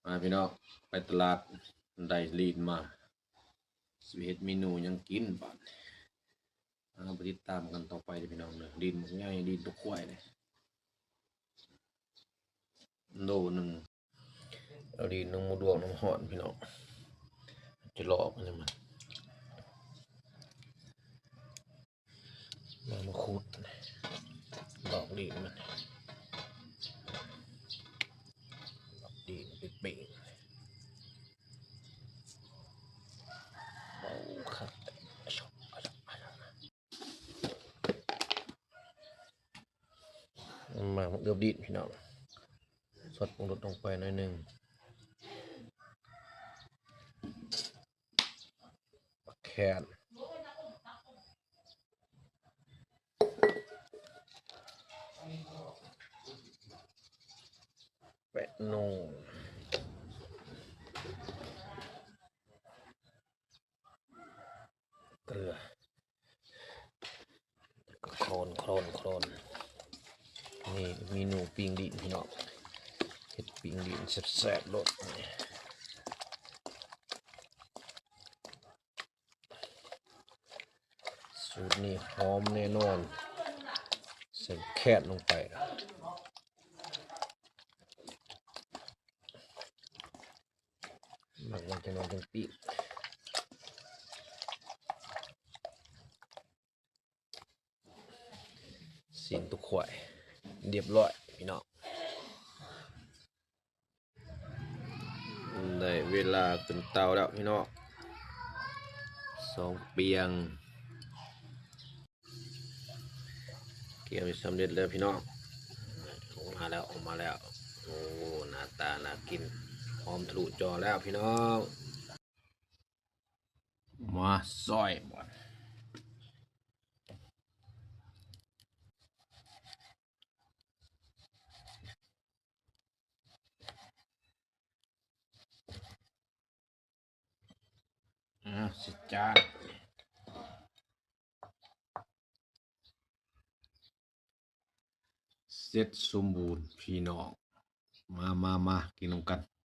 ມາພີ່ນ້ອງ ໄປຕະຫຼາດໄດ້ລີນມາ ຊິເຮັດເມນູຫຍັງກິນບາດນີ້ ເຮົາໄປຕິດຕາມກັນຕໍ່ໄປເດີພີ່ນ້ອງເດີ. ລີນບັກໃຫຍ່ ລີນຕົວຄວາຍເດ້ ໂລໜຶ່ງ. ເອົາລີນໜຶ່ງໝູດວງນ້ຳຮ້ອນພີ່ນ້ອງ ຈະລອກອັນນີ້ມັນ ມາ ມາຂູດ ລອກລີນມັນ ລອກລີນເປັນໆ ໂອ້ ຄັກ ມາ ມາເກືອບດີນພີ່ນ້ອງ ຊອດປຸງລົດລົງໄປໜ້ອຍໜຶ່ງ ແຄນ ແປະນົວ ເກືອ ໂຄນ ໂຄນ ໂຄນ. ນີ້ເມນູປີ້ງລີນພີ່ນ້ອງ ເຮັດປີ້ງລີນແຊບໆໂລດ. ສູດນີ້ຫອມແນ່ນອນ ໃສ່ແຄນລົງໄປ ໝັກໄວ້ຈັກໜ່ອຍຈຶ່ງປີ້ງ. ຊີ້ນຕົວຄວາຍ ລຽບລ້ອຍພີ່ນ້ອງ ໄດ້ເວລາຂຶ້ນເຕົາແລ້ວພີ່ນ້ອງ ສອງປ່ຽງ ກຽມສຳເລັດແລ້ວພີ່ນ້ອງ ອອກມາແລ້ວ ອອກມາແລ້ວ. ໂອ້ ໜ້າຕາໜ້າກິນ ຫອມທະລຸຈໍແລ້ວພີ່ນ້ອງ. ມາຊອຍບາດ ອ່າ ຊິຈານ ເສັດສົມບູນພີ່ນ້ອງ ມາ ມາ ມາ ກິນນຳກັນ.